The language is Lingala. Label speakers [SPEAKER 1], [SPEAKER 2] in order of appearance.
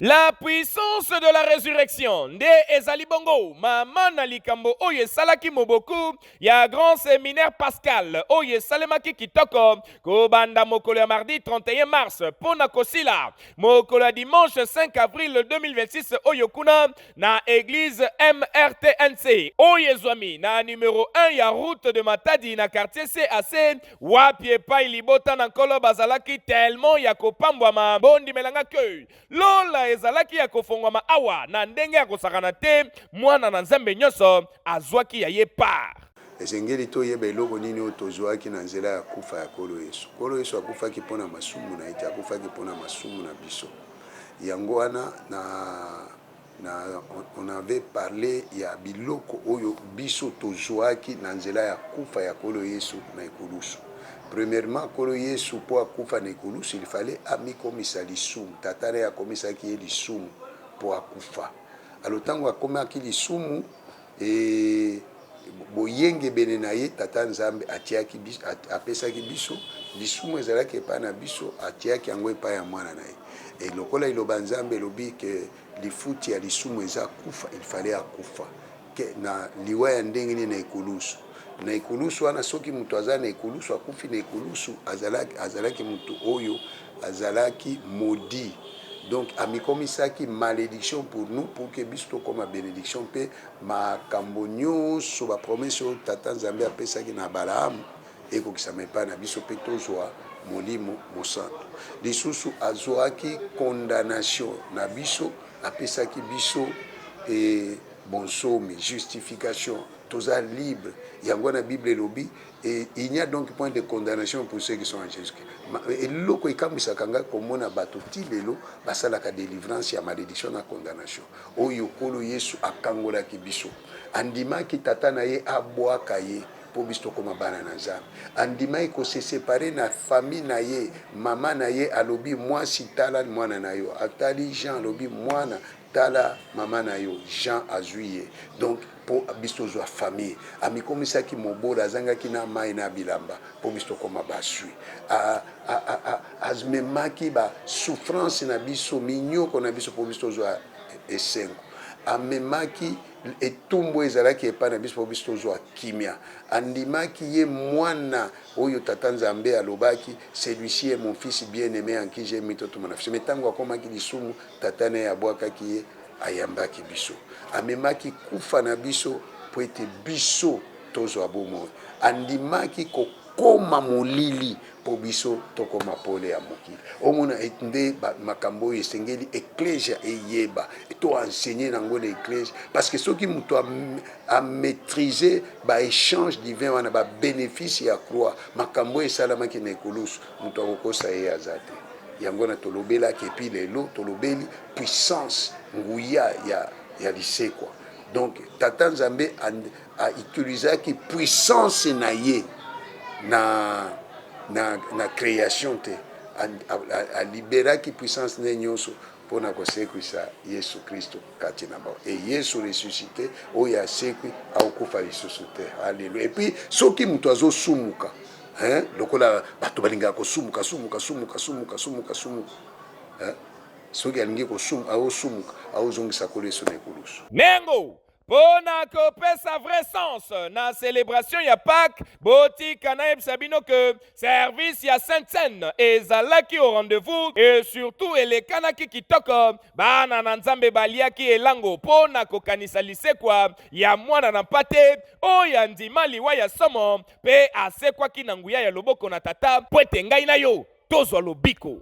[SPEAKER 1] La puissance de la résurrection nde ezali bongo mama na likambo oyo esalaki moboku ya grand séminaire pascal oyo esalemaki kitoko kobanda mokolo ya mardi 31 mars mpo na kosila mokolo ya dimanche 5 avril 2026 oyo kuna na église MRTNC oyo ezwami na numero 1 ya route de Matadi na quartier CAC, wapi epai libota na Nkolo bazalaki tellement ya kopambwama. Bondimelanga ke lola ezalaki ya kofongwama awa na ndenge ya kosakana te. Mwana na Nzambe nyonso azwaki ya ye part.
[SPEAKER 2] Esengeli toyeba eloko nini oyo tozwaki na nzela ya kufa ya Nkolo Yesu. Nkolo Yesu akufaki mpo na masumu na ye te, akufaki mpo na masumu na biso. Yango wana na on avait parlé ya biloko oyo biso tozwaki na nzela ya kufa ya Nkolo Yesu na ekulusu. Premièrement, Nkolo Yesu, mpo akufa na ekulusu, il fallait amikomisa lisumu. Tata na ye akomisaki ye lisumu mpo akufa. Alors, ntango akomaki lisumu e boyengebene na ye, Tata Nzambe atiaki, apesaki biso lisumu ezalaki epai na biso, atiaki yango epai ya mwana na ye. E lokola liloba Nzambe elobi ke lifuti ya lisumu eza kufa, il fallait akufa ke na liwa ya ndenge nini? Na ekulusu. Na ekulusu wana, soki moto aza na ekulusu, akufi na ekulusu, azalaki moto oyo azalaki maudit. Donc amikomisaki malédiction pour nous, pour que biso tokóma bénédiction. Mpe makambo nyonso, bapromesses oyo Tata Nzambe apesaki na Abraham ekokisama epai na biso mpe tozwa Molimo Mosantu. Lisusu, azwaki condamnation na biso, apesaki biso bonsomi, justification, toza libre. Yango na Bible elobi: et il n'y a donc point de condamnation pour ceux qui sont en Jésus-Christ. Eloko ekambwisaka ngai komona bato ti lelo basalaka délivrance ya malédiction na condamnation oyo Nkolo Yesu akangolaki biso. Andimaki Tata na ye abwaka ye mpo biso tokóma bana na Nzambe. Andimaki kose séparer na famille na ye. Mama na ye alobi: "Mwasi, tala mwana na yo." Atali Jean, alobi: "Mwana, tala mama na yo." Jean azwi ye. Donc mpo biso tozwa famille, amikomisaki mobola, azangaki na mai na bilamba mpo biso tokóma baswi. Amemaki basouffrance na biso, minyoko na biso, mpo biso tozwa esengo. Amemaki etumbu ezalaki epai na biso mpo biso tozwa kimia. Andimaki ye mwana oyo Tata Nzambe alobaki: "Celui-ci est mon fils bien-aimé en qui j'ai mis toute mon affection." Mais ntango akomaki lisumu, Tata na ye abwakaki ye, ayambaki biso. Amemaki kufa na biso mpo ete biso tozwa bomoi. Andimaki kokóma molili mpo biso tokóma pole ya mokili. Omona nde makambo oyo esengeli eklesia eyeba, to enseigner nango na eklesia, parce que soki moto amaîtrise baéchange divin wana, babénéfice ya croix, makambo oyo esalamaki na ekulusu, moto akokosa ye aza te. Yango na tolobelaki. Et puis lelo tolobeli puissance, nguya ya lisekwa. Donc Tata Nzambe autilisaki puissance na ye na création te, aliberaki puissance nde nyonso mpona kosekwisa Yesu Kristo kati na bango. E Yesu ressuscité oyo asekwi akokufa lisusu te. Alleluya. Et puis soki moto azosumuka, hein, lokola bato balingaka kosumuka, sumuka, sumuka, sumuka, sumuka, sumuka, hein? Soki alingi aosumuka, aozongisa Nkolo Yesu na ekulusu.
[SPEAKER 1] Nengo mpo na kopesa vrai sens na célébration ya Pâques, botika nayebisa bino ke service ya Sainte Cène ezalaki au rendez-vous et surtout elekanaki kitoko. Bana na Nzambe baliaki elango mpo na kokanisa lisekwa ya mwana na mpate oyo andima liwa ya somo mpe asekwaki na nguya ya loboko na Tata mpo ete ngai na yo tozwa lobiko.